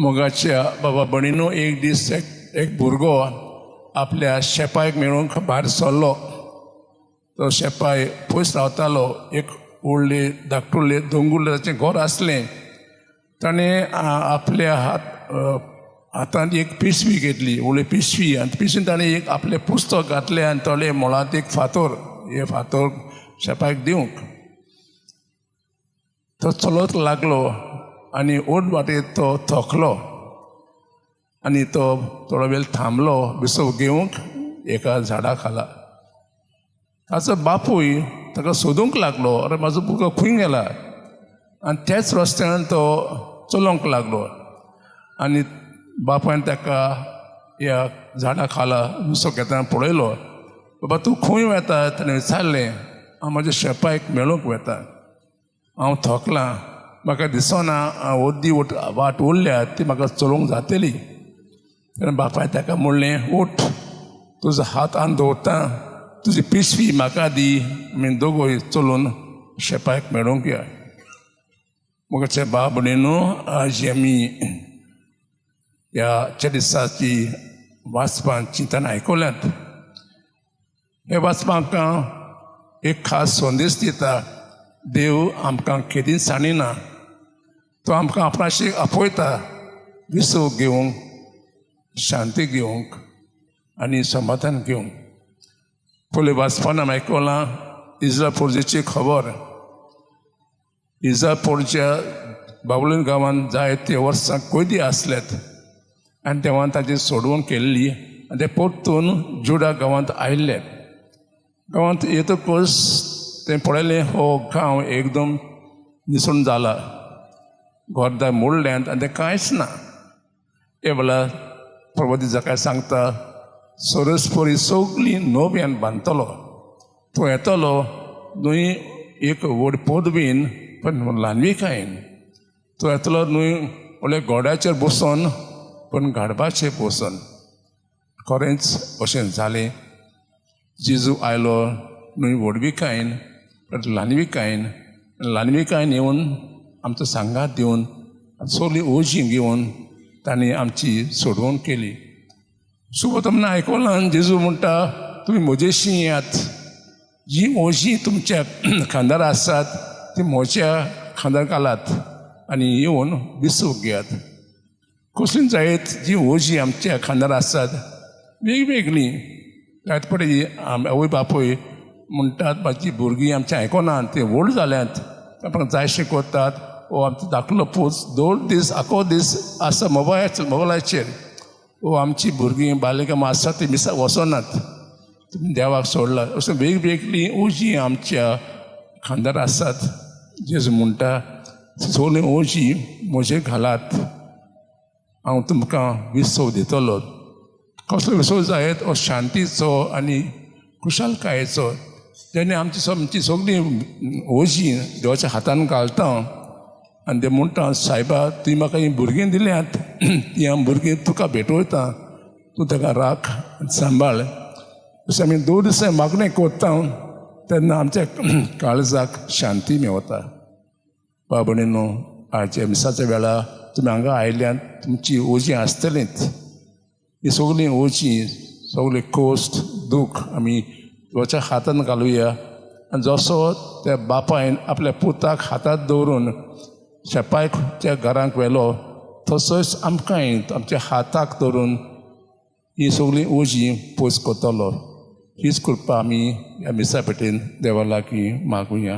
मोगाच्या बाबा भयणीनो, एक दीस एक भुरगो आपल्या शेपायक मेळूंक भायर सरलो. तो शेपाय पयस रावतालो. एक व्हडली धाकटुले दोंगुल्ले ताचें घर आसलें. ताणें आपल्या हातांत एक पिशवी घेतली, व्हडली पिशवी, आनी पिशवीन ताणें एक आपलें पुस्तक घातलें आनी थोडे मुळांत एक फातोर, हे फातोर शेपायक दिवंक. तो चलत लागलो आनी ओड वाटेर तो थकलो आनी तो थोडो वेळ थांबलो विसव घेवंक एका झाडा खाला. ताचो बापूय ताका सोदूंक लागलो, अरे, म्हाजो भुरगो खंय गेला? आनी त्याच रस्त्यान तो चलोवंक लागलो आनी बापायन ताका ह्या झाडा खाला विसव घेतना पळयलो. बाबा, तूं खंय वता? ताणें विचारलें. हांव म्हाज्या शेपायक मेळूंक वता. हांव थकलां, म्हाका दिसना हांव अर्दी वाट उरल्या ती म्हाका चलोवंक जातली. तेन्ना बापाय ताका म्हणलें, उठ, तुजो हात हांव दवरता, तुजी पिशवी म्हाका दी, आमी दोगूय चलून शेपायक मेळूंक या. मोगाचे बाब भयणीनो, आज आमी ह्या दिसाची वाचपां चिंतन आयकल्यांत. हे वाचपां आमकां एक खास संदेश दिता. देव आमकां केदींच सांडिना. तो आमकां आपणाशी आपयता विसव घेवंक, शांती घेवंक आनी समाधान घेवंक. पयलीं वाचपान आमी आयकलां इस्रायल पोरजेची खबर. इस्रायल पोरच्या बाबुलोन गांवांत जायते वर्सां कैदी आसलेत आनी देवान तांची सोडवण केल्ली आनी ते परतून जुडा गांवांत आयिल्ले. गांवांत येतकच तें पळयलें, हो गांव एकदम निसण जाला, घरदार मोडल्यात आनी तें कांयच ना. हे वेळार प्रभु जाका सांगता, सरस्परी सगळी नव्यान बांदतलो. तो येतलो न्हय एक व्हड पदवीन पण ल्हानविकायेन. तो येतलो न्हय व्हडल्या घोड्याचेर बसोन पण गाडवाचेर बसोन. खरेंच अशें जालें. जेजू आयलो न्हय व्हडविकायेन पण ल्हानविकायेन. ल्हानविकायेन येवन आमचो सांगात दिवन, सगळीं ओजीं घेवन तांणी आमची सोडवण केली. सुबोतमना आयकलां, जेजू म्हणटा, तुमी म्हजेशी येयात, जी ओजीं तुमच्या खांदार आसात ती म्हज्या खांदार घालात आनी येवन विसव घेयात. कसली जायत जी ओजीं आमच्या खांदार आसात वेगवेगळीं, जायत पळय आवय बापूय म्हणटात, म्हाजी भुरगीं आमचें आयकनात, तीं व्हड जाल्यांत, आपणाक जायशें करतात, ओ आमचो धाकलो पूत दोन दीस आखो दीस आसा मोबायलाचेर, ओ आमची भुरगीं बालिकां आसात ती मिसाक वचनात, तुमी देवाक सोडला, अशें वेगवेगळीं ओजीं आमच्या खांदार आसात. जेजू म्हणटा, सगळीं ओजीं म्हजेर घालात, हांव तुमकां विसव दितलो. कसलो विसव जायत? हो शांतीचो आनी खुशालकायेचो. जेन्ना आमची सगळीं ओजीं देवाच्या हातान घालता आनी ते म्हणटा, सायबा, तुवें म्हाका हीं भुरगीं दिल्यांत, ती हांव भुरगीं तुका भेटवयता, तूं ताका राख आनी सांबाळ, अशें आमी दोन दिसां मागणें करता तेन्ना आमच्या काळजाक शांती मेवता. बाबा भयणीनो, आयच्या मिसाच्या वेळा तुमी हांगा आयल्यात, तुमची ओजीं आसतलींच. ही सगळीं ओजीं, सगळें कोश्ट दूख आमी देवाच्या हातान घालुया आनी जसो त्या बापायन आपल्या पुताक हातांत दवरून शेपायक त्या घरांक व्हेलो, तसोच आमकांय आमच्या हाताक धरून ही सगळीं ओजीं पयस करतलो. हीच कृपा आमी ह्या मिसा पेटेन देवा लागीं मागुया.